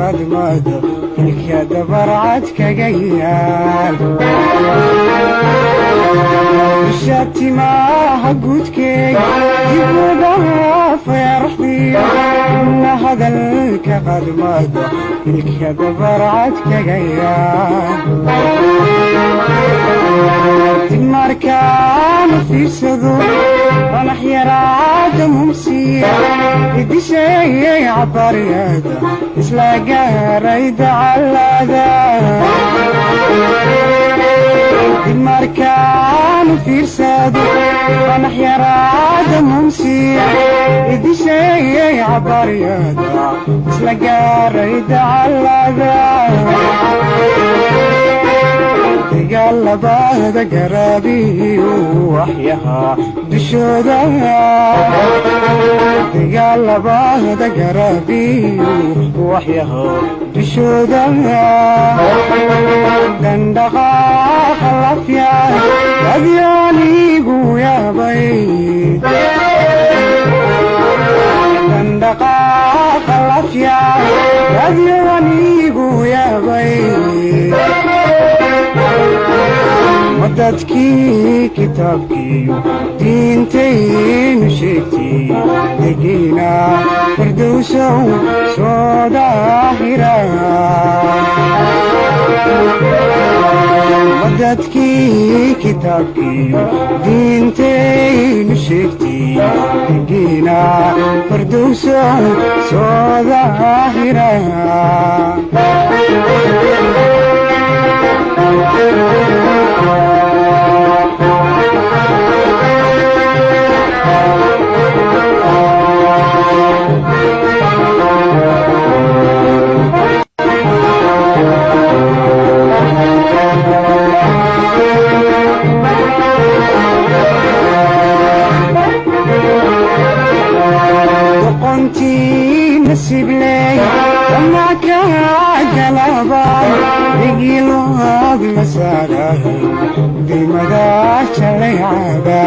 Qadmado ilka dabarcad kaga yaal, shatimaha guudkeega dibudhaafeeraxdiyo na hadalka qadmado ilka dabarcad kaga yaal. Dib markaanu fiirsado fanax yaraada mumsiya idishayay cabaryada isla gaaray dacalada. Dib markaanu fiirsado fanax yaraada mumsiya idishayay cabaryada isla gaaray dacalada. Dagaalabada garaabiyu waxyahaa dushooda, dagaalabada garaabiyu waxyahaa dushooda, dandhaqaaqa lafya adyaanigu yaabay, dandhaqaaqa lafya adyaanigu yaabay. Madadkii kitaabkiiyo diintaynu sheegtay degiina fardowsow soo daahira. Madadkii kitaabkiiyo diintaynu sheegtay degiina fardowsow soo daahira. Doqontii nasiibley damac ka galaba igilood la saaray dimada jalaycada.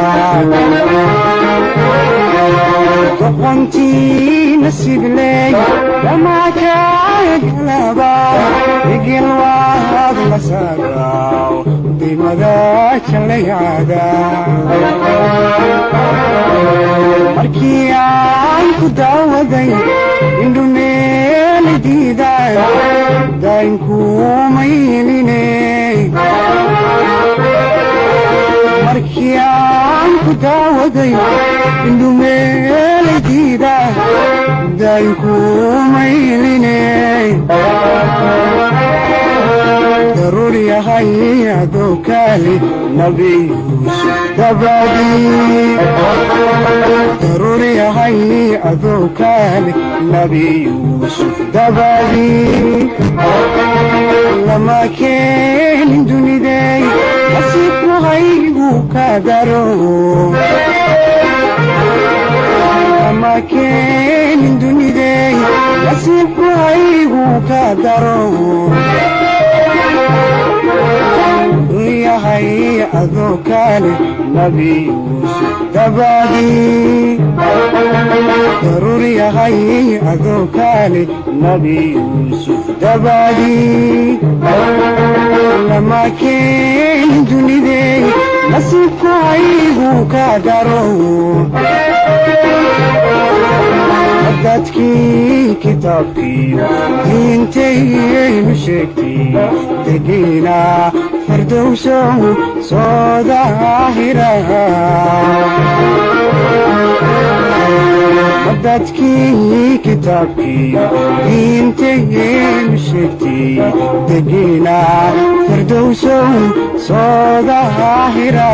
Doqontii nasiibley damac ka galaba igilwaad la saaray dimada jalaycada. Markii aan ku daawaday indhumeeli diiday daynkumayline. Markii aan ku daawaday indhumeeli diiday daynkumayline. Daruur yahay adowkaali Nabi Yuusuf dabadii, daruur yahay adowkaali Nabi Yuusuf dabadii, lama keenin dunidey nasiibku haygu ka daro. Lama keenin dunidey nasiibku haygu ka daro. Yahay adowkaale Nabi Yuusuf dabadii, daruur yahay adowkaale Nabi Yuusuf dabadii, lama keenin dunidey nasiibku haygu ka daro. Dadkii kitaabkiiyo diintaynu sheegtay degiina fardowsow soo daahira. Dadkii kitaabkiiyo diintaynu sheegtay degiina fardowsow soo daahira.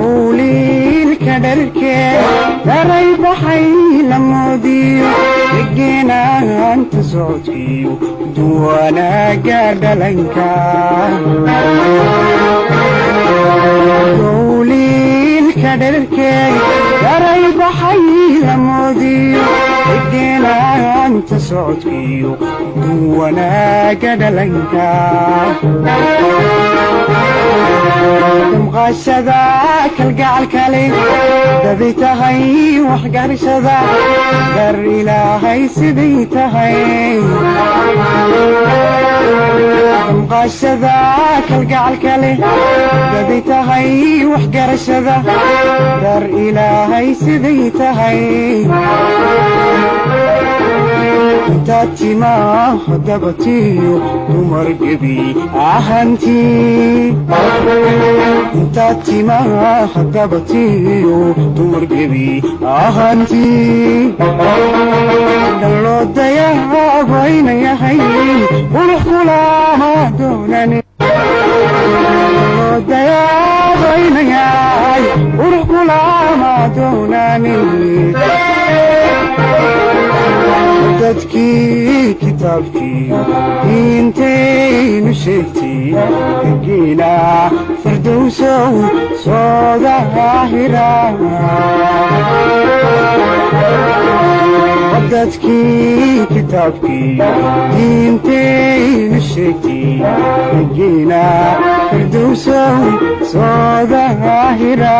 Duuliilka dharkee daray baxay la moodiyo degenaanta socodkiyo. Wanaaga dhalanka dowliilka dhererkey daray baxay lamoodiyo degenaanta socodkiyo wanaaga dhalanka damqaashada kalgacalkale daday tahay waxgarashada dar ilaahay siday tahay damqaashada kalgacalkale daday tahay waxgarashada dar ilaahay siday tahay intaad timaa dabatiyo dumar gebi ahantii intaad timaa dabatiyo dumar gebi ahantii dhalloo dayaabayna yahay qurux kulaha doonani dayaabayna yahay qurux kulama doonani dadkii kitaabkii diintaynu sheegtay degiina fardowsow soo daahira dadkii kitaabkii diintaynu sheegtay degiina fardowsow soo daahira.